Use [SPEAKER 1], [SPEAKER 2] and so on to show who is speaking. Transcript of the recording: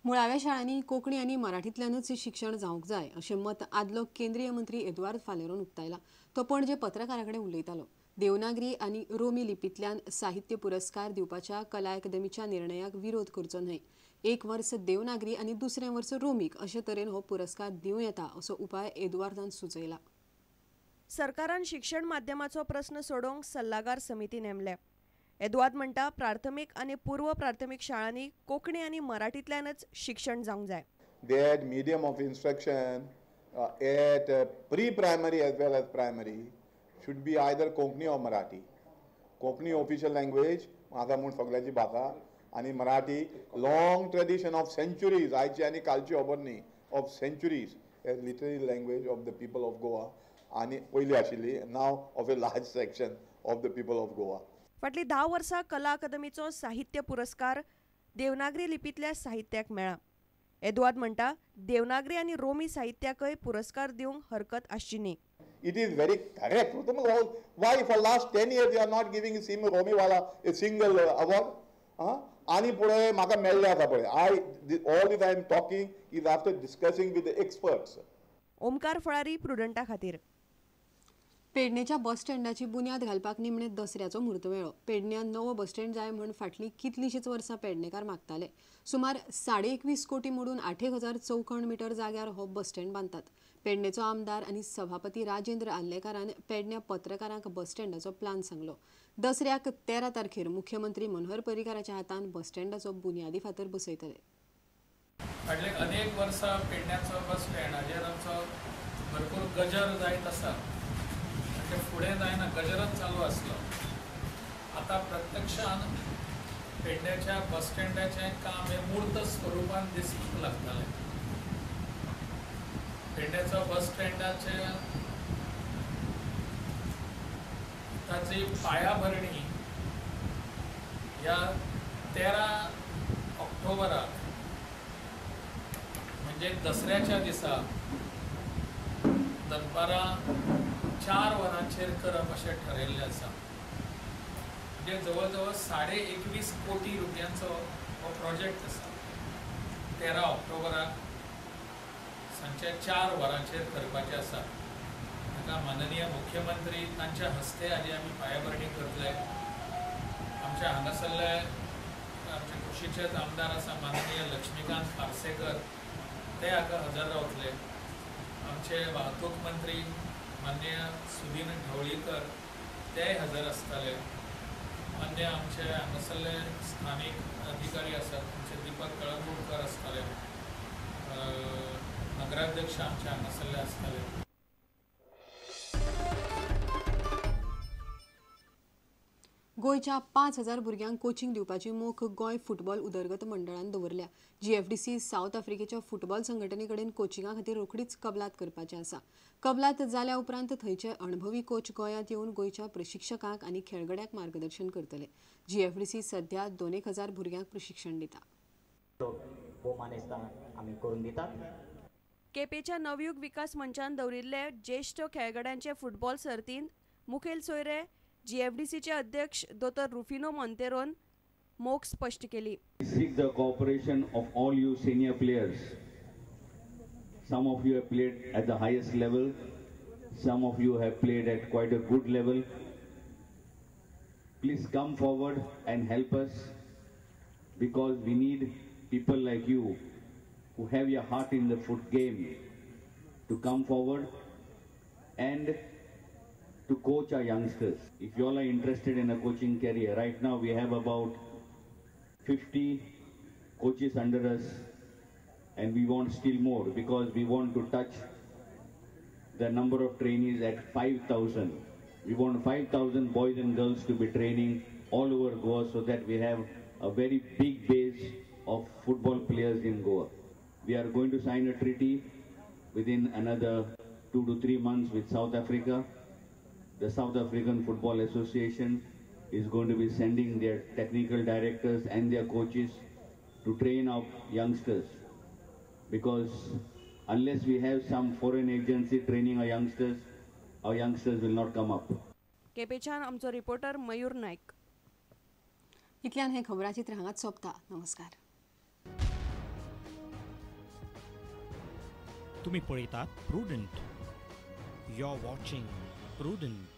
[SPEAKER 1] मुळाव्या शाळांनी कोंकणी आनी मराठींतल्यानूच शिक्षण जावंक जाय अशें मत आदलो केंद्रीय मंत्री एदुआर्द फालेरोन उक्तायला. तो पणजे पत्रकारां कडेन उलयतालो. देवनागरी आनी रोमी लिपींतल्यान साहित्य पुरस्कार दिवपाच्या कला अकादमीच्या निर्णयाक विरोध करचो न्हय. एक वर्स देवनागरी आनी दुसरें वर्स रोमीक अशे तरेन हो पुरस्कार दिवं येता असो उपाय एदुआर्दान सुचयला.
[SPEAKER 2] सरकारान शिक्षण माध्यमाचो प्रस्न सोडोवंक सल्लागार समिती नेमल्या. एदुआर्द म्हणटा प्राथमीक आनी पूर्व प्राथमीक शाळांनी कोंकणी आनी मराठींतल्यानच शिक्षण जावंक जाय.
[SPEAKER 3] That medium of instruction at pre primary as well as primary should be either Konkani or Marathi. Konkani official language आसा म्हूण सगळ्याची भाशा आनी Marathi long tradition of centuries, आयची आनी कालची खबर न्ही, of centuries as literary language of the people of Goa आनी पयलीं आशिल्ली, now of a large section of the people of Goa.
[SPEAKER 2] फाटलीं 10 वर्सां कला अकादमीचो साहित्य पुरस्कार देवनागरी लिपींतल्या साहित्याक मेळ्ळा. एदुआर्द म्हणटा देवनागरी आनी रोमी साहित्याकय पुरस्कार दिवंक हरकत आसची न्ही.
[SPEAKER 3] It is very correct. Why for last 10 years you are not giving Sim Romiwala a single award? आनी पळय म्हाका मेळ्ळें आसा पळय. I all this I am talking is after discussing with the experts.
[SPEAKER 2] Omkar Falari, प्रुडंटा खातीर.
[SPEAKER 1] पेडणेच्या बस स्टँडाची बुन्याद घालपाक निमणे दसऱ्याचो म्हूर्त मेळ्ळो. पेडण्यां नवो बस स्टँड जाय म्हूण फाटलीं कितलींशींच वर्सां पेडणेकार मागताले. सुमार 21.5 कोटी मोडून 8,000 चौखण मिटर जाग्यार हो बस स्टँड बांदतात. पेडणेचो आमदार आनी सभापती राजेंद्र आर्लेकारान पेडण्या पत्रकारांक बस स्टँडाचो प्लान सांगलो. दसऱ्याक 13 तारखेर मुख्यमंत्री मनोहर पर्रीकाराच्या हातान बस स्टँडाचो बुन्यादी फातर बसयतले.
[SPEAKER 4] फाटले अनेक वर्सां पेडण्याचो बस स्टँड हाजेर आमचो भरपूर गजर जायत आसा. ते फुडें जायना, गजरच चालू आसलो. आतां प्रत्यक्षान पेडण्याच्या बस स्टँडाचें काम हें मूर्त स्वरुपान दिसूंक लागतालें. पेडण्याचो बस स्टँडाचे ताची पायाभरणी ह्या 13 ऑक्टोबराक म्हणजे दसऱ्याच्या दिसा दनपारां 4 वरांचेर करप अशें ठरयल्लें आसा. म्हणजे जवळ जवळ 21.5 कोटी रुपयांचो हो प्रोजेक्ट आसा. 13 ऑक्टोबराक सांजच्या 4 वरांचेर करपाचें आसा. ताका माननीय मुख्यमंत्री तांच्या हस्ते हाजी आमी पायाभरणी करतले. आमच्या हांगासरले आमचे कुशीचेच आमदार आसा माननीय लक्ष्मीकांत पार्सेकर, ते हाका हजर रावतले. आमचे वाहतूक मंत्री माननीय सुदीन ढवळीकर तेय हजर आसतले. अन्य आमचे हांगासरले स्थानीक अधिकारी आसात, आमचे दीपक कळंगूटकर आसतले, नगराध्यक्ष आमचे हांगासरले आसतले.
[SPEAKER 1] गोंयच्या 5,000 भुरग्यांक कोचिंग दिवपाची मोख गोंय फुटबॉल उदरगत मंडळान दवरल्या. जीएफडीसी सावथ आफ्रिकेच्या फुटबॉल संघटने कडेन कोचिंगा खातीर रोखडीच कबलात करपाची आसा. कबलात जाल्या उपरांत थंयचे अणभवी कोच गोंयांत येवन गोंयच्या प्रशिक्षकांक आनी खेळगड्यांक मार्गदर्शन करतले. जीएफडीसी सध्या 2,000 भुरग्यांक प्रशिक्षण दिता.
[SPEAKER 2] केपेच्या नवयुग विकास मंचान दवरिल्ले ज्येश्ठ खेळगड्यांचे फुटबॉल सर्तींत मुखेल सोयरे जीएफडीसीचे अध्यक्ष दोतोर रुफिनो मोंतेरोन मोख स्पष्ट केली.
[SPEAKER 5] Seek the cooperation of all you senior players. Some of you have played at the highest level, some of you have played at quite a good level. Please come forward and help us, because we need people like you who have your heart in the foot game to come forward and to coach our youngsters. If you all are interested in a coaching career, right now we have about 50 coaches under us, and we want still more, because we want to touch the number of trainees at 5,000. We want 5,000 boys and girls to be training all over Goa, so that we have a very big base of football players in Goa. We are going to sign a treaty within another 2 to 3 months with South Africa. The South African Football Association is going to be sending their technical directors and their coaches to train our youngsters, because unless we have some foreign agency training our youngsters will not come up.
[SPEAKER 2] केपेच्यान आमचो reporter मयूर नाईक.
[SPEAKER 1] इतल्यान हे खबराचित्र हांगाच सोंपता. नमस्कार.
[SPEAKER 6] तुमी पळयतात Prudent. You are watching Prudent.